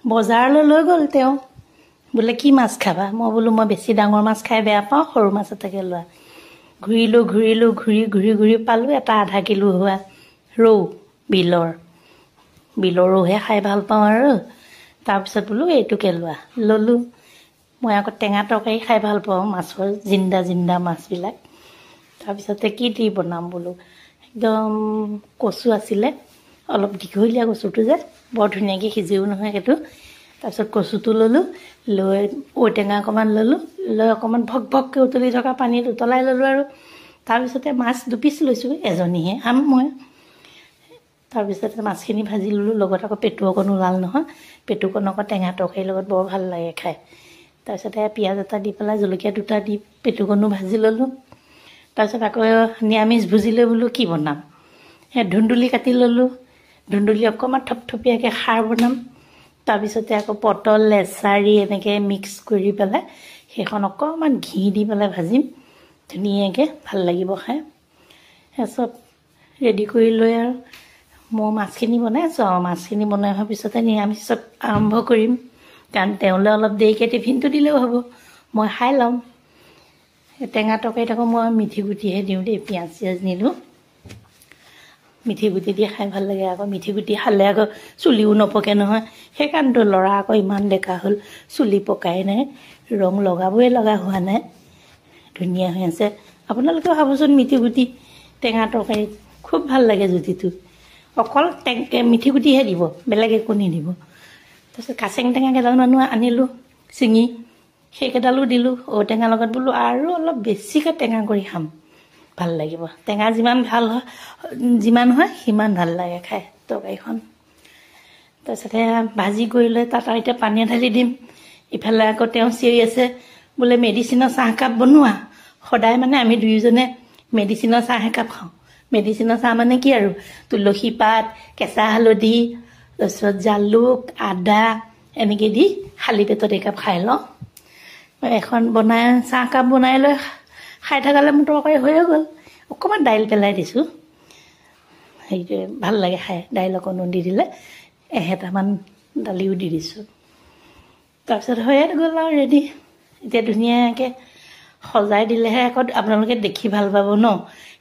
বজাৰলৈ লৈ গ'ল তেওঁ, বোলে কি মাছ খাবা? মই বোলো মই বেছি ডাঙৰ মাছ খাই বেয়া পাওঁ, সৰু মাছ এটাকে লোৱা। ঘূৰিলোঁ ঘূৰিলোঁ ঘূৰি ঘূৰি ঘূৰি পালোঁ এটা আধা কিলো হোৱা ৰৌ, বিলৰ বিলৰ ৰৌহে খাই ভাল পাওঁ আৰু। তাৰপিছত বোলো এইটোকে লোৱা, ল'লোঁ। মই আকৌ টেঙা তৰকাৰী খাই ভাল পাওঁ, মাছৰ জিন্দা জিন্দা মাছবিলাক। তাৰপিছতে কি দি বনাম বোলো, একদম কচু আছিলে, অলপ দীঘলীয়া কচুটো যে বৰ ধুনীয়াকৈ সিজেও নহয় সেইটো। তাৰপিছত কচুটো ল'লোঁ, লৈ ঔটেঙা অকণমান ল'লোঁ, লৈ অকণমান ভক ভককৈ উতলি থকা পানীত উতলাই ল'লোঁ আৰু। তাৰপিছতে মাছ দুপিচ লৈছোঁ, এজনীহে খাম মই। তাৰপিছতে মাছখিনি ভাজি ল'লোঁ, লগত আকৌ পেটু অকণ ওলাল নহয়, পেটুকণ আকৌ টেঙা তৰকাৰীৰ লগত বৰ ভাল লাগে খাই। তাৰপিছতে পিঁয়াজ এটা দি পেলাই জলকীয়া দুটা দি পেটুকণো ভাজি ল'লোঁ। তাৰপিছত আকৌ নিৰামিষ ভুজিলৈ বোলো কি বনাম, সেই ধুন্দুলি কাটি ল'লোঁ, ধুন্দুলি অকণমান থপথপীয়াকৈ খাৰ বনাম। তাৰপিছতে আকৌ পটল লেচাৰী এনেকৈ মিক্স কৰি পেলাই সেইখন অকণমান ঘি দি পেলাই ভাজিম ধুনীয়াকৈ, ভাল লাগিব খাই। সেই চব ৰেডি কৰি লৈ আৰু মই মাছখিনি বনাই আছোঁ আৰু। মাছখিনি বনাই হোৱাৰ পিছতে নিৰামিষ চব আৰম্ভ কৰিম, কাৰণ তেওঁলৈ অলপ দেৰিকৈ টিফিনটো দিলেও হ'ব, মই খাই ল'ম। টেঙা তৰকাৰীত আকৌ মই মিঠি গুটিহে দিওঁ দেই, পিঁয়াজ চিয়াজ নিদিওঁ। মিঠি গুটি দি খাই ভাল লাগে। আকৌ মিঠি গুটি খালে আকৌ চুলিও নপকে নহয়, সেইকাৰণেতো ল'ৰা আকৌ ইমান ডেকা হ'ল চুলি পকাই নাই, ৰং লগাবই লগা হোৱা নাই, ধুনীয়া হৈ আছে। আপোনালোকেও খাবচোন মিঠি গুটি টেঙা তৰকাৰীত, খুব ভাল লাগে জুতিটো। অকল মিঠি গুটিহে দিব, বেলেগ একো নিদিব। তাৰপিছত কাচেং টেঙা কেইডালমানো আনিলোঁ ছিঙি, সেইকেইডালো দিলোঁ ঔটেঙাৰ লগত। বোলো আৰু অলপ বেছিকৈ টেঙা কৰি খাম, ভাল লাগিব। টেঙা যিমান ভাল হয়, যিমান হয় সিমান ভাল লাগে খাই তৰকাৰীখন। তাৰপিছতে ভাজি কৰি লৈ তাত আৰু এতিয়া পানী ঢালি দিম। ইফালে আকৌ তেওঁ চিঞৰি আছে বোলে মেডিচিনৰ চাহকাপ বনোৱা। সদায় মানে আমি দুয়োজনে মেডিচিনৰ চাহ একাপ খাওঁ। মেডিচিনৰ চাহ মানে কি আৰু, তুলসী পাত, কেঁচা হালধি, তাৰপিছত জালুক, আদা এনেকৈ দি খালী পেটত একাপ খাই লওঁ। এখন বনাই চাহকাপ বনাই লৈ খাই থকালে মোৰ তৰকাৰী হৈয়ে গ'ল। অকণমান দাইল পেলাই দিছোঁ, সেইটোৱে ভাল লাগে খাই। দাইল অকণো দি দিলে, এহেটামান দালিও দি দিছোঁ। তাৰপিছত হৈয়ে গ'ল আৰু ৰেডি। এতিয়া ধুনীয়াকৈ সজাই দিলেহে আকৌ আপোনালোকে দেখি ভাল পাব ন।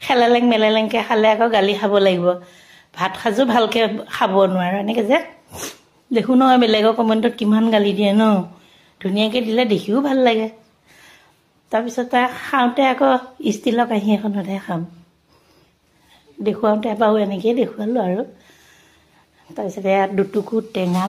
খেলেলেং মেলেলেংকৈ খালে আকৌ গালি খাব লাগিব, ভাত সাজো ভালকৈ খাব নোৱাৰোঁ এনেকৈ যে দেখোঁ নহয় বেলেগৰ কমেণ্টত কিমান গালি দিয়ে ন। ধুনীয়াকৈ দিলে দেখিও ভাল লাগে। তাৰপিছত তাই খাওঁতে আকৌ ষ্টিলৰ কাঁহী এখনতহে খাম, দেখুৱাওঁতে বাৰু এনেকৈয়ে দেখুৱালোঁ আৰু। তাৰপিছতে ইয়াত দুটুকু টেঙা